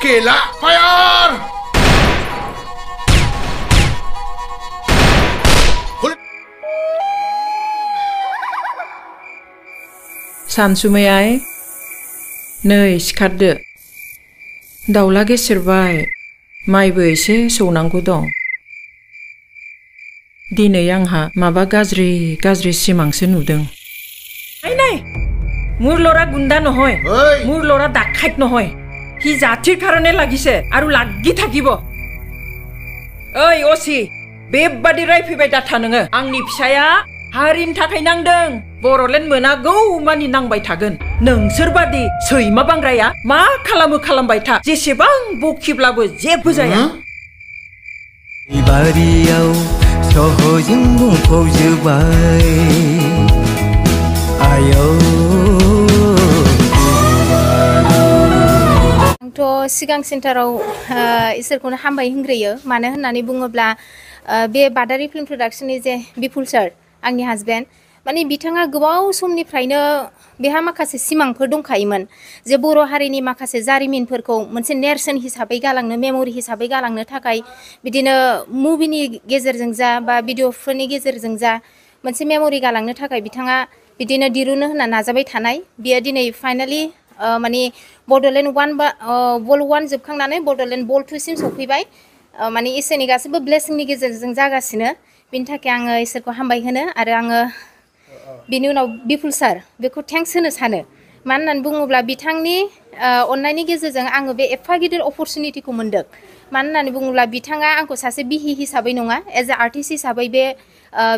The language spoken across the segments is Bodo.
Gila, fire! सानसुमैयाय नै सिखारदो दाउला गेसेरबाय माइबो एसे सौनांगौ दं दिनै आंहा माबा गाज्रि सिमांसो नुदों नाय मोर लरा गुन्दा নহয় मोर लरा डाकाइत নহয় हि जातिर कारणे लागिसे आरो लागि থাকিব ओइ ओसि बेबादि रायफैबाय दाथा नोङो आंनि फिसाया हारिनि थाखाय नांदों बर'लेण्ड मोनागौ मानि नांबाय थागोन नोंसोरबादि सैमा बांग्राया मा खालामबाय था जेसेबां बखिब्लाबो जेबो जाया बारियाव सहजों बुंफबजोबबाय आयौ आंथ' सिगां सेन्टाराव इसोरखौनो हामबाय होनग्रोयो मानो होननानै बुङोब्ला बे बादारि फिल्म प्रडाक्शननि जे बिपुल सार आंनि हाजबेन्ड माने बिथाङा गोबाव समनिफ्रायनो बेहा माखासे सिमांफोर दंखायोमोन जे बर' हारिनि माखासे जारिमिनफोरखौ मोनसे नेरसोन हिसाबै गालांनो मेम'रि हिसाबै गालांनो थाखाय बिदिनो मुभिनि गेजेरजों जा बा भिडिअफोरनि गेजेरजों जा मोनसे मेम'रि गालांनो थाखाय बिथाङा बिदिनो दिरुनो होनना नाजाबाय थानाय बियो दिनै फाइनालि माने बड'लेण्ड 1 बा बल 1 जोबखांनानै बड'लेण्ड बल 2 सिम सफैबाय माने इसोरनि गासैबो ब्लेसिंनि गेजेरजों जागासिनो बिनि थाखाय आङो इसोरखौ हामबाय होनो आरो आङो बिनि उनाव बिपुल सार बेखौ थेंक्स होनो सानो मानो होननानै बुङोब्ला बिथांनि अननायनि गेजेरजों आङो बे एफा गिदिर अपरचुनिटिखौ मोनदों मानो होननानै बुङोब्ला बिथाङा आंखौ सासे बिहि हिसाबै नङा एज ए आर्टिस्ट हिसाबै बे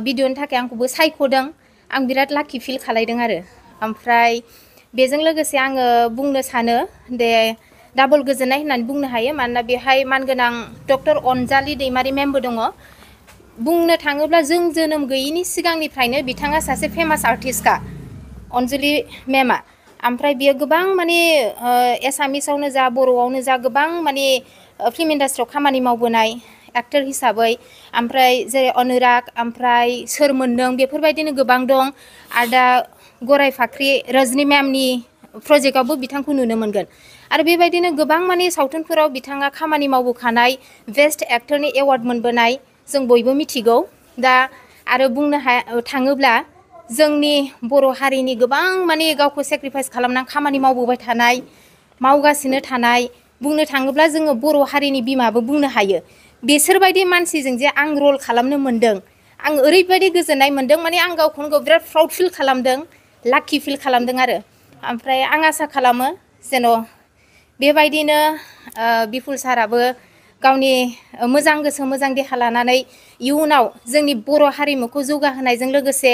भिडिअनि थाखाय आंखौबो सायख'दों आं बिराद लाकि फिल खालायदों आरो ओमफ्राय बेजों लोगोसे आङो बुंनो सानो दे डाबल गोजोननाय होननानै बुंनो हायो मानोना बेहाय मानगोनां डक्टर अनजालि दैमारि मेमबो दङ बुंनो थाङोब्ला जों जोनोम गैयिनि सिगांनिफ्रायनो बिथाङा सासे फेमास आर्टिस्टखा अनजालि मेमा ओमफ्राय बियो गोबां माने एसामिसावनो जा बर'आवनो जा गोबां माने फिल्म इन्डास्ट्रियाव खामानि मावबोनाय एक्टर हिसाबै ओमफ्राय जेरै अनुराग ओमफ्राय सोर मोनदों बेफोरबायदिनो गोबां दं आरो दा गराय फाख्रि रजनी मेमनि प्रजेक्टआवबो बिथांखौ नुनो मोनगोन आरो बेबायदिनो गोबां माने सावथुनफोराव बिथाङा खामानि मावबोखानाय बेस्ट एक्टरनि एवार्ड मोनबोनाय जों बयबो मिथिगौ दा आरो बुंनो थाङोब्ला जोंनि बर' हारिनि गोबां माने गावखौ सेक्रिफाइस खालामनानै खामानि मावबोबाय थानाय मावगासिनो थानाय बुंनो थाङोब्ला जोङो बर' हारिनि बिमाबो बुंनो हायो बिसोरबायदि मानसिजों जे आं रल खालामनो मोनदों आं ओरैबायदि गोजोननाय मोनदों माने आं गावखौनो गाव बिराद प्राउड फिल खालामदों लाकि फिल खालामदों आरो ओमफ्राय आं आसा खालामो जेन' बेबायदिनो बिपुल साराबो गावनि मोजां गोसो मोजां देहा लानानै इयुनाव जोंनि बर' हारिमुखौ जौगाहोनायजों लोगोसे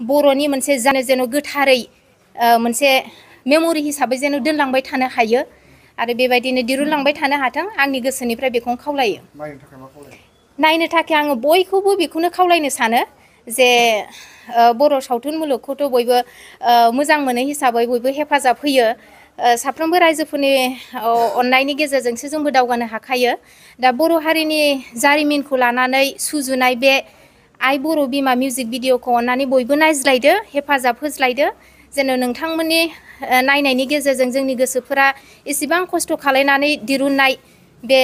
बर'नि मोनसे जेन' गोथारै मोनसे मेम'रि हिसाबै जेन' दोनलांबाय थानो हायो आरो बेबायदिनो दिरुनलांबाय थानो हाथों आंनि गोसोनिफ्राय बेखौनो खावलायो नायनो थाखाय आङो बयखौबो बेखौनो खावलायनो सानो जे बर' सावथुन मुलुगखौथ' बयबो मोजां मोनो हिसाबै बयबो हेफाजाब होयो साफ्रोमबो रायजोफोरनि अननायनि गेजेरजोंसो जोंबो दावगानो हाखायो दा बर' हारिनि जारिमिनखौ लानानै सुजुनाय बे आइ बर' बिमा मिउजिक भिडिअखौ अननानै बयबो नायज्लायदो हेफाजाब होज्लायदो जेन' नोंथांमोननि नायनायनि गेजेरजों जोंनि गोसोफोरा एसेबां खस्थ' खालायनानै दिरुननाय बे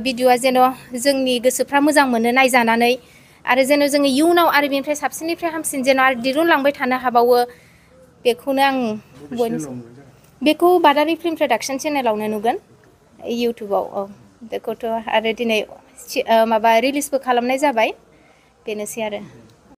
भिडिअआ जेन' जोंनि गोसोफ्रा मोजां मोनो नायजानानै आरो जेन' जोङो इयुनाव आरो बेनिफ्राय साबसिननिफ्राय हामसिन जेन' आरो दिरुनलांबाय थानो हाबावो बेखौनो आं बेखौ बादारि फिल्म प्रडाक्शन चेनेलावनो नुगोन इउटुबाव औ बेखौथ' आरो दिनै माबा रिलिजबो खालामनाय जाबाय बेनोसै आरो